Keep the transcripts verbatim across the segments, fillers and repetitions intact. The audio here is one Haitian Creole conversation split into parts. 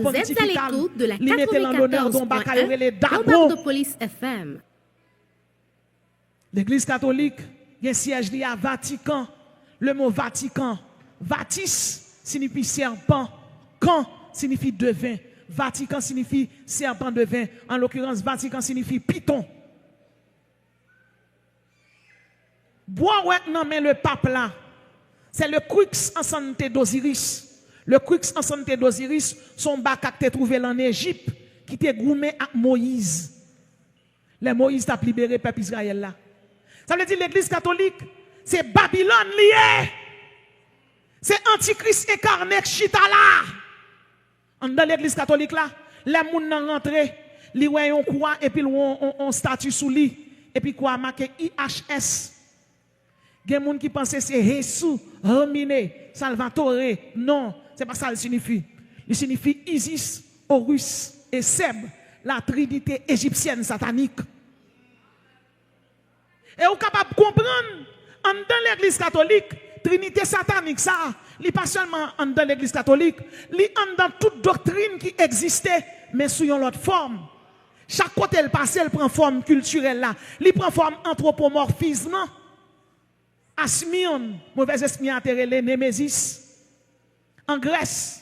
Vous êtes à l'écoute de la li mete l an onè de yon bagay yo rele quatre-vingt-quatorze point un Dagon. Bombardopolis F M. Legliz katolik gen syèj li a Vatikan. Le mo Vatikan, vatis, siyifi sèpan, kan siyifi deven. Vatikan siyifi sèpan deven. An lokirans, Vatikan siyifi piton. Bwa w wè k nan men lepap la, se le Crux Ansante d'Osiris. Le Crux Ansante d'Osiris se yon baka k te twouve l ann Ejip, ki te goumen ak Moyiz. Lè Moyiz t ap libere pèp Izrayèl la. Sa vle di legliz katolik, se Babilòn li ye. Se antikris enkane k chita la. Anndan legliz katolik la, lè moun nan rantre, li wè yon kwa epi l wè yon, yon, yon estati sou li, epi kwa a make I H S. Gen moun ki panse se Jesu, Hermine, Salvatore. Non, se pa sa l siyifi. Li siyifi Isis, Horus e Seb, la trinite ejisyèn satanik. E ou kapab konprann, anndan legliz katolik, trinite satanik sa a, li pa sèlman anndan legliz katolik, li anndan tout doktrin ki egziste, men sou yon lòt fòm. Chak kote l pase, l pran fòm kiltirèl la, li pran fòm antwopomòfizm lan. Asmirn, movèzespri a te rele Nemezis. An Grès,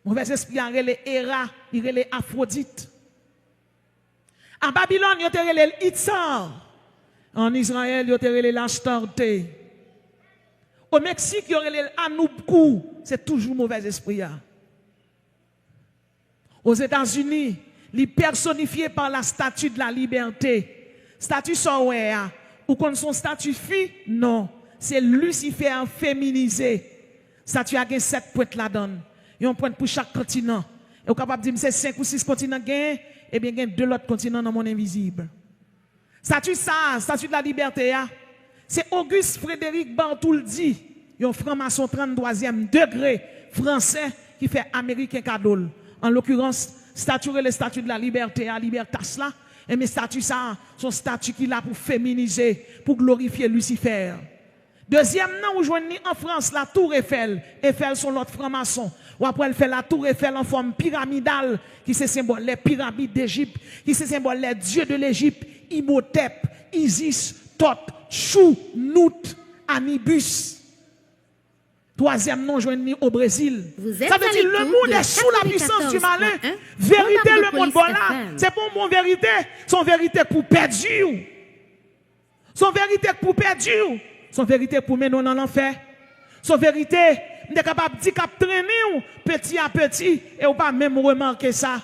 movèzespri a rele Era, li rele Afwodit. A Babilòn, yo te rele l Itzar. An Izrayèl, yo te rele l Astarte. O Meksik, yo rele l Anubku. Se toujou movèzespri a. Ozetazini, li pèsonifye pa la Statue de la Liberté. Stati sa w wè a, ou konn se yon stati fi? Non. Se Lisifè feminize. Stati a gen sèt pwent ladan l. Yon pwent pou chak kontinan. E w kapab di m se senk ou sis kontinan k genyen? Ebyen, gen de lòt kontinan nan monn envizib. Stati sa a, Statue de la Liberté a, se Auguste Frédéric Bartholdi, yon franmason tranntwazyèm degre fransè ki fè Ameriken kado l. An lokirans, stati rele Statue de la Liberté a, Libertas la, enben stati sa a, se yon stati ki la pou feminize, pou glorifye Lisifè. Dezyèm nan ou jwenn li an Frans, Latour Eiffel. Eiffel se yon lòt franmason. W ap wè l fè Latour Eiffel an fòm piramidal, ki se senbòl les pyramides d'Égypte, ki se senbòl les dieux de l'Égypte, Imhotep, Isis, Thoth, Chou, Nout, Anubis. Twazyèm nan w jwenn li o Brezil. Sa vle di le monde est sous la puissance du malin. Verite le mond bò la, se pa yon bon verite, se yon verite k pou pèdi w. Se yon verite k pou pèdi w. Se yon verite k pou mennen w nan lanfè. Se yon verite, m te kapab di, k ap trennen w peti a peti, e w pa menm remake sa.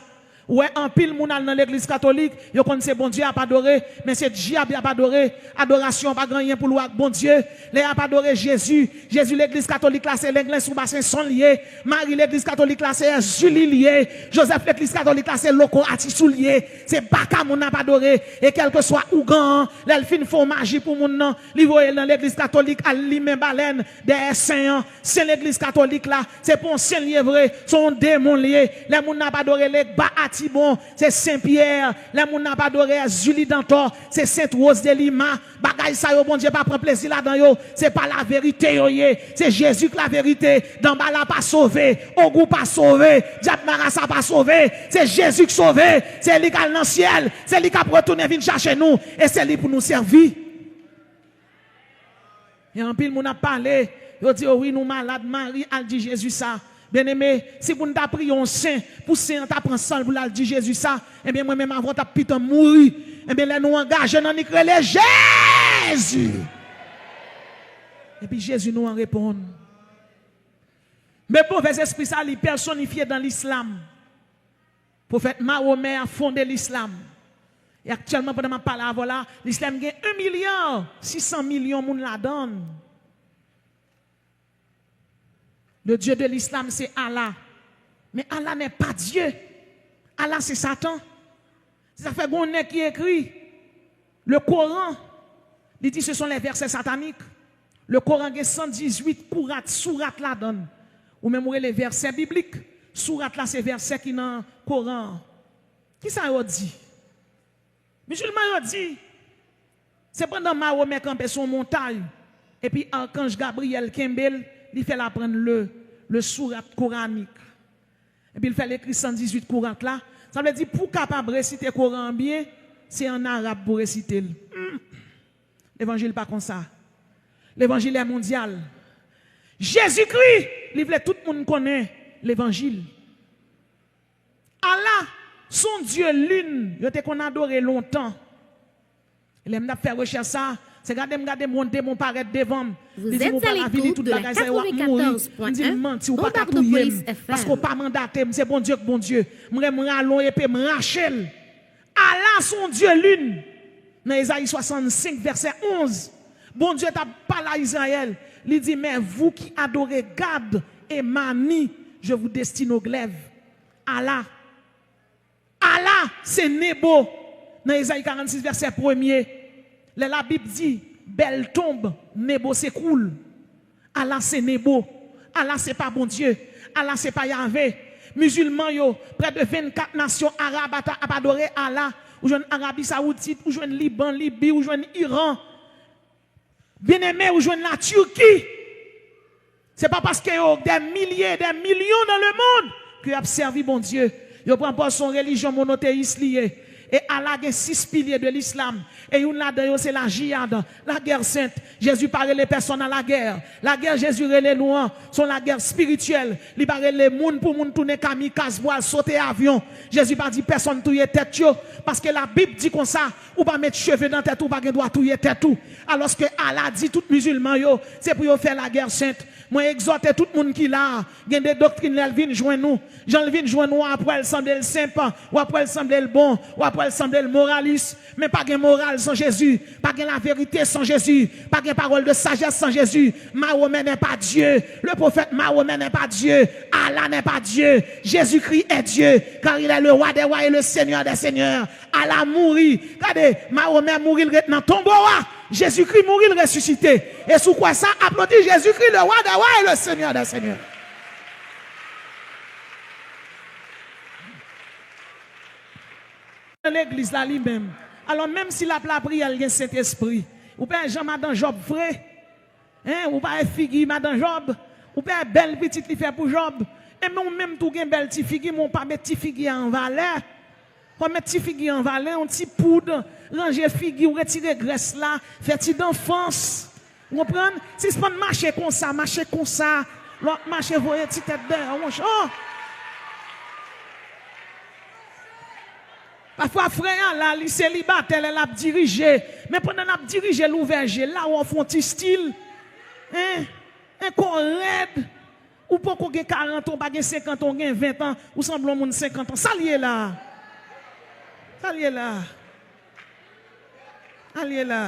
Ou wè anpil moun al nan legliz katolik, yo konn se Bondye y ap adore, men se dyab y ap adore. Adorasyon pa gen anyen pou l wè ak Bondye. Lè y ap adore Jezi, Jezi legliz katolik la se Lenglen sou Basen Son l ye. Mari legliz katolik la se Èzili l ye. Jozèf legliz katolik la se Loko Atisou l ye. Se baka moun ap adore. E kèlkeswa ougan an, lè l fin fè yon maji pou moun nan, li voye l nan legliz katolik al limen balèn dèyè sen an. Sen legliz katolik la, se pa yon sen l ye vre, se yon demon l ye. Lè moun nan ap adore Legba Atibon, se Sen Pyè. Lè moun nan ap adore Èzili Dantò, se Sent Woz de Lima. Bagay sa yo, Bondye pa pran plezi ladan yo. Se pa laverite yo ye. Se Jezi k laverite. Danbala pa sove. Ogou pa sove. Dyab marasa pa sove. Se Jezi k sove. Se li k al nan syèl. Se li k ap retounen vin chache nou. E se li pou nou sèvi. Gen anpil moun ap pale. Yo di, "O wi, nou malad, Mari, al di Jezi sa." Byeneme, si pou n ta priye yon sen, pou sen an ta pran san l pou l al di Jezi sa, ebyen, mwen menm avè w t ap pito mouri. Ebyen, lè nou angaje nan li k rele Jezi, epi Jezi nou an reponn. Men movèzespri sa, li pèsonifye dan lislam. Pwofèt Mawomè a fonde lislam. E aktyèlman, pandan m ap pale avè w la, lislam gen un milliard six cent millions moun ladan l. Le Dieu de l'islam, se Allah. Men Allah n'est pas Dieu. Allah, se Satan. Se sa k fè gen yon nèg ki ekri le Coran, li di ce sont les versets sataniques. Le Coran gen san dizuit kourat, sourat ladan l. Ou menm ou rele vèsè biblik, sourat la se vèsè ki nan Koran an. Kisa yo di? Mizilman yo di, se pandan Mawomè kanpe sou yon montay, epi Arkanj Gabriyèl kenbe l, li fè l aprann le, le sourat koranik. Epi l fè l ekri san dizuit kouran la. Sa vle di, pou w kapab resite Koran an byen, se an arab pou w resite l. Hmm. Levanjil pa konsa. Levanjil è mondyal. Jezikri, li vle tout moun konnen levanjil. Allah, se yon dye lin, yo te konn adore lontan. Lè m t ap fè rechèch sa, se gade m gade m, yon demon parèt devan m. Li di m, "Ou pral avili tout bagay sa yo, w ap mouri." M di, "M manti, ou pa ka touye m, paske w pa mandate m, se Bondye k Bondye." M renmen rale yon epe, m rache l. Allah se yon dye lin. Nan Ezayi swasannsenk, vèsè onz, Bondye t ap pale a Izrayèl, li di, "Mais vous qui adorez Gad et Mani, je vous destine au glaive." Allah. Allah se Nebo. Nan Ezayi karannsis, vèsè premye, lè Labib di, "Bèl tonb, Nebo se kou l." Allah se Nebo. Allah se pa Bondye. Allah se pa Yahvé. Mizilman yo, près de vennkat nasyon arab ata ap adore Allah. Ou jwenn Arabi Sawoudit, ou jwenn Liban, Libi, ou jwenn Iran. Byeneme, ou jwenn Latiki. Se pa paske yo des milliers, des millions dans le monde ke y ap sèvi Bondye. Yo pran pòz se yon relijyon monoteyis li ye. E Allah gen sis pilye de l'islam. E youn ladan yo se la jihad, la guerre sainte. Jezi pa rele pèsonn a la guerre. La guerre Jezi rele nou an, se yon lagè espirityèl. Li pa rele moun pou moun tounen kamikaz pou al sote avyon. Jezi pa di pèsonn touye tèt yo, paske Labib di konsa, ou pa met cheve nan tèt ou, ou pa gen dwa touye tèt ou. Alòske Allah di tout mizilman yo, se pou yo fè lagè sent. Mwen egzòte tout moun ki la a, gen de doktrin lè l vin jwenn ou, jan l vin jwenn ou, w ap wè l sanble l senp, w ap wè l sanble l bon, w ap wè l sanble l moralis, men pa gen moral san Jezi, pa gen laverite san Jezi, pa gen parole de sagesse sans Jésus. Mahomet n'est pas Dieu, le prophète Mahomet n'est pas Dieu, Allah n'est pas Dieu, Jésus-Christ est Dieu, car il est le roi des rois et le Seigneur des seigneurs. Allah mouri. Gade, Mahomet mouri, l ret nan tonbo a. Jezikri mouri, l resisite. E si w kwè sa, aplodi Jezikri, le roi des rois et le Seigneur des seigneurs. Nan legliz la li menm. Alò, menm si l ap lapriyè, l gen Sentespri. Ou pa wè jan madan Jòb fre? Hein, ou pa wè figi madan Jòb? Ou pa wè bèl pitit li fè pou Jòb? Enben, ou menm tou gen bèl ti figi, men ou pa met ti figi a an valè. Fò w met ti figi an valè, yon ti poud, ranje figi w, retire grès la, fè ti danfans. Ou konprann? Sispann mache konsa, mache konsa. Lè w ap mache, voye ti tèt dèyè w, monchè. Oh! Pafwa, frè a la, li selibatè lè l ap dirije. Men pandan l ap dirije, l ouvè je l la, w ap fè yon ti stil. Hein? Hein, kò w rèd. Ou poko gen karant an, ou pa gen senkant an, ou gen ven an, ou sanble yon moun senkant an. Sa l ye la? Sa l ye la? Sa l ye la?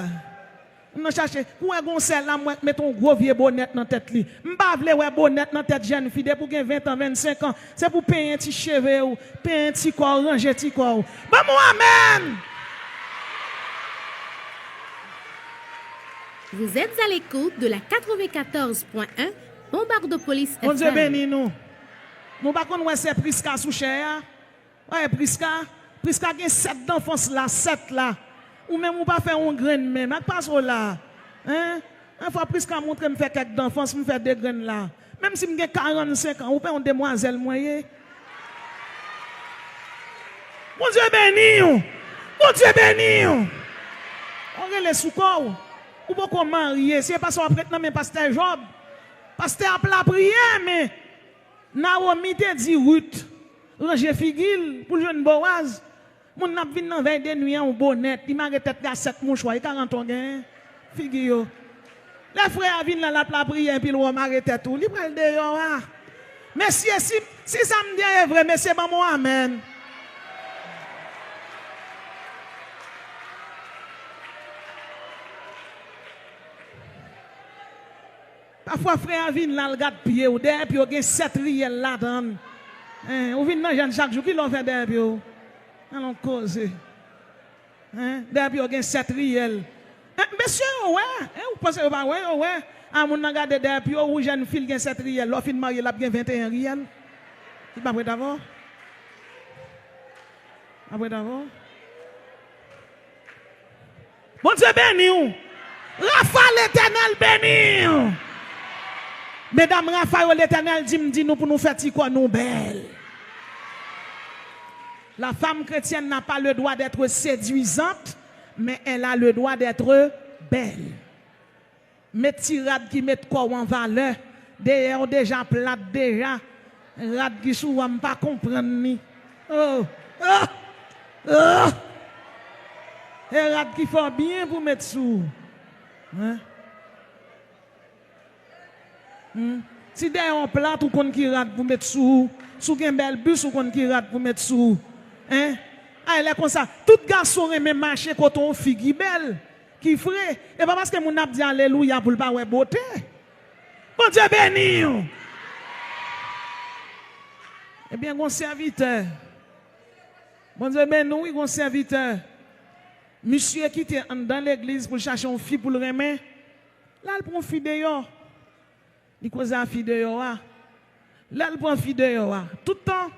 M nan chache. Kou wè gon sè la, m wè k met yon gwo vye bonèt nan tèt li. M pa vle wè bonèt nan tèt jèn fi. Depi w gen ven an, vennsenk an, se pou penyen ti cheve w, penyen ti kò w, ranje ti kò w. Ban m yon amèn! Vous êtes à l'écoute de la quatre-vingt-quatorze point un Bombardopolis F M. Bondye beni nou. Nou pa konn wè sè Priska sou chè a? Wè Priska? Priska gen sèt danfans la, sèt la. Ou menm ou pa fè yon grenn menm. Ak pase w la. Hein? Yon fwa Priska montre m fè kèk danfans, m fè de grenn la. Menm si m gen karannsenk an, ou pa yon demwazèl mwen ye? Bondye beni w! Bondye beni w! Ou rele sou kò w. Ou poko marye. Se pa sa w ap ret nan men pastè Jòb. Pastè ap lapriyè, men Nawomi te di Rit ranje figi l pou l jwenn Bowaz. Moun nan ap vin nan vèy de nwi an, yon bonèt, li mare tèt li a sèt mouchwa, e karant an genyen figi yo. Lè frè a vin la, l ap lapriyè, epi l wè w mare tèt ou, li pral deyò a. Mesye, si, si sa m di an e vre, mesye, ban m yon amèn. Pafwa, frè a vin la, l gad pye w. Dèyè pye w gen sèt riyèl ladan l. Hein, ou vin nan jèn chak jou, kilè w fè dèyè pye w? Alon koze. Hein? Dèyè pye w gen sèt riyèl. Hein, mesye yo wè. Hein, ou panse yo pa wè? Yo wè. A, moun nan gade dèyè pye w, ou jèn fi, l gen sèt riyèl. Lè w fin marye, l ap gen venteyen riyèl. Li pa prèt avè w? Li pa prèt avè w? Bondye beni w. Rafa, Letènèl beni w. Medam Rafa yo, Letènèl di m di nou pou nou fè ti kò nou bèl. La femme chrétienne n'a pas le droit d'être séduisante, mais elle a le droit d'être belle. Met ti rad ki met kò w an valè. Dèyè w deja plat deja. Rad ki sou w a m pa konprann li. Oh, oh, oh. E rad ki fè w byen pou met sou w. Hein? Hmm. Si dèyè w plat, ou konn ki rad pou met sou ou. Si w gen bèl bis, ou konn ki rad pou met sou ou. Hein? Ay, lè konsa, tout gason renmen mache kote yon fi ki bèl, ki fre. E pa paske moun ap di alelouya pou l pa wè bote. Bondye beni w. Ebyen, gon sèvitè. Bondye beni w, wi, gon sèvitè. Misye kite anndan legliz pou l chache yon fi pou l renmen. L al pran yon fi deyò. Li koze a fi deyò a. Lè l pran fi deyò a, tout tan,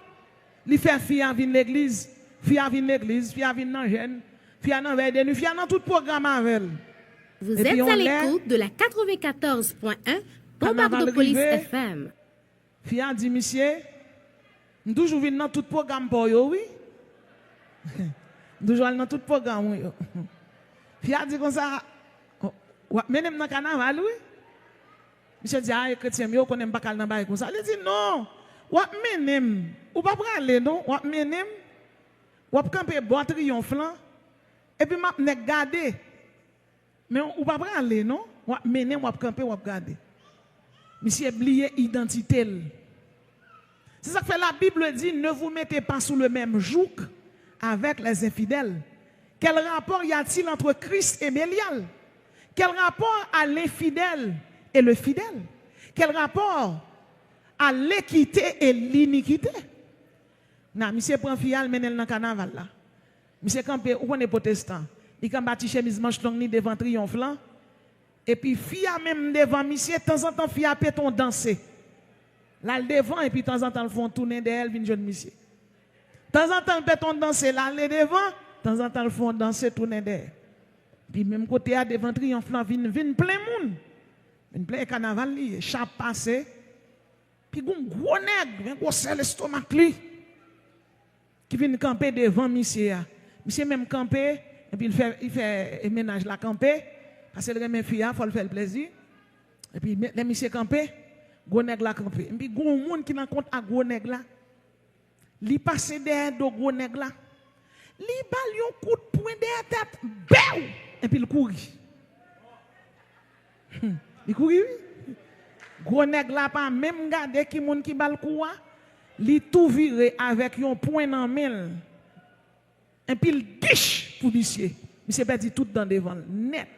li fè fi a vin legliz. Fi a vin legliz, fi a vin nan jèn, fi a nan vèy de nwi, fi a nan tout pwogram avè l. Vous Epi êtes yon à lè, l'écoute de la quatre-vingt-quatorze point un Bande Carnaval de Police rive. F M. Fi a di misye, "M toujou vin nan tout pwogram pa w yo, wi. M toujou al nan tout pwogram ou yo." Fi a di konsa, "W ap mennen m nan kanaval, wi." Misye di, "A, e kretyen m yo, konnen m pa ka al nan bagay konsa." Li di, "Non, w ap mennen m. Ou pa prale, non. W ap mennen m. W ap kanpe bò triyonf lan. Epi m ap nèk gade. Men ou pa prale, non. W ap mennen m, w ap kanpe, w ap gade." Misye bliye idantite l. C'est ça que fait la Bible dit, ne vous mettez pas sous le même joug avec les infidèles. Quel rapport y a-t-il entre Christ et Bélial? Quel rapport à l'infidèle et le fidèle? Quel rapport à l'équité et l'iniquité? Nan, misye pran fi a, l mennen l nan kanaval la. Misye kanpe, ou konnen pwotestan. Li kanpe a ti chemiz manch long li devan triyonf lan. Epi fi a menm devan misye, tanzantan fi a pete yon danse. L al devan, epi tanzantan l fè yon tounen dèyè, l vin jwenn misye. Tanzantan l pete yon danse, l ale devan, tanzantan l fè yon danse, tounen dèyè. Epi menm kote a, devan triyonf lan, vin, vin plen moun. Vin plen, e kanaval li ye, cha ap pase. Epi gon gwo nèg, men gwosè lestomak li, ki vin kanpe devan misye a. Misye menm kanpe, epi l fè, li fè mennaj la kanpe, paske l renmen fi a, fò l fè l plezi. Epi men, lè misye kanpe, gwo nèg la kanpe. Epi gon moun ki nan kont ak gwo nèg la, li pase dèyè do gwo nèg la, li ba l yon kout pwen dèyè tèt, bèw! Epi l kouri. Hmm, li kouri, wi. Gwo nèg la pa menm gade ki moun ki ba l kou a. Li tou vire avèk yon pwen nan men l. Epi l dich pou misye. Misye pèdi tout dan devan l, nèt.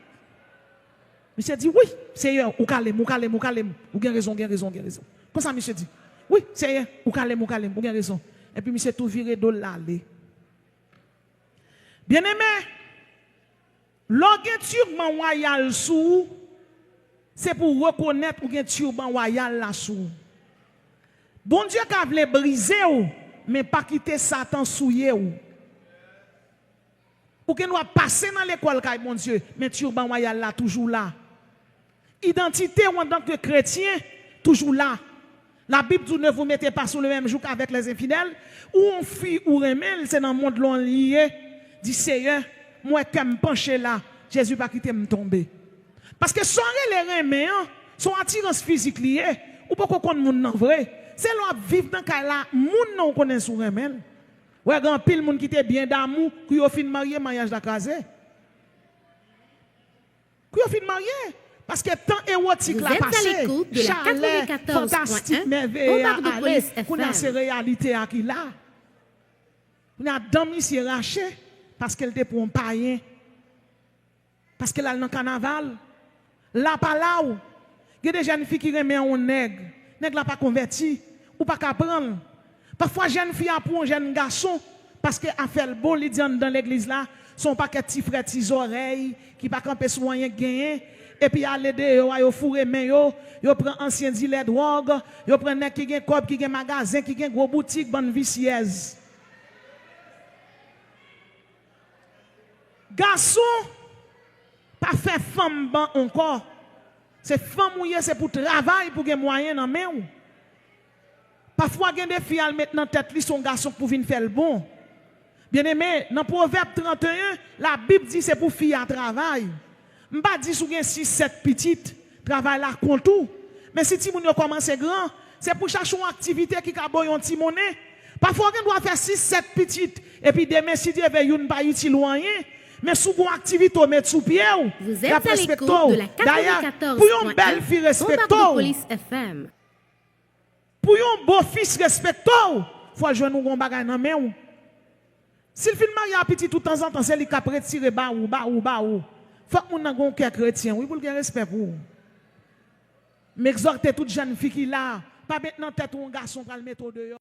Misye di, "Wi, Seyè, ou kale m, ou kale m, ou kale m. Ou gen rezon, ou gen rezon, ou gen rezon." Konsa misye di, "Wi, Seyè, ou kale m, ou kale m, ou gen rezon." Epi misye tou vire do l, l ale. Byeneme, lè w gen tiban wayal sou ou, se pou w rekonèt ou gen tiban wayal la sou ou. Bondye ka vle brize w, men pa kite Satan souye w. Ou gen dwa pase nan lekòl kay Bondye, men tiban wayal la toujou la. Idantite w antanke kretyen toujou la. Labib di w, "Ne vous mettez pas sous le même joug avec les infidèles." Ou yon fi ou renmen l, se nan mond lan li ye. Di, "Seyè, m wè kè m panche la, Jezi pa kite m tonbe." Paske sa w rele renmen an, se yon atirans fizik li ye. Ou poko konn moun nan vre. Se lè w ap viv nan kay la, moun nan ou konnen si w renmen l. Wè, gen anpil moun ki te byen damou, kou yo fin marye, maryaj la kraze. Kou yo fin marye, paske tan ewotik la pase, chalè fantastik mèveye a ale, kounye a se reyalite a ki la. Kounye a dan misye rache, paske l te pran yon payen, paske l al nan kanaval. La pa la w. Gen de jèn fi ki renmen yon nèg, nèg la pa konvèti, ou pa ka pran l. Pafwa jèn fi a pran yon jèn gason, paske afè l bon, li di anndan legliz la, se yon pakèt ti frè ti zòrèy ki pa kanpe sou anyen k genyen, epi ale deyò a, yo foure men yo, yo pran ansyen dilè dwòg, yo pran nèg ki gen kòb, ki gen magazen, ki gen gwo boutik, bann visyèz. Gason, pa fè fanm ban ankò. Se fanm ou ye, se pou travay pou gen mwayen nan men w. Pafwa gen de fi al met nan tèt li se yon gason k pou vin fè l bon. Byeneme, nan Pwovèb trannteyen, Labib di se pou fi a travay. M pa di si w gen sis, sèt pitit, travay la kont ou. Men si timoun yo kòmanse gran, se pou chache yon aktivite ki ka ba w yon ti monnen. Pafwa w gen dwa fè sis, sèt pitit, epi demen, si Dye vle, youn pa itil ou anyen. Men si w gen yon aktivite w met sou pye w, y ap respekte w. Dayè, pou yon bèl fi respekte w, pou yon bofis respekte w, fò l jwenn yon bagay nan men w. Si l fin marye a pitit ou, tanzantan, se li k ap retire ba ou, ba ou, ba ou. Fòk moun nan gen yon kè kretyen, wi, pou l gen respè pou ou. M egzòte tout jèn fi ki la, pa met nan tèt ou yon gason pral mete w deyò.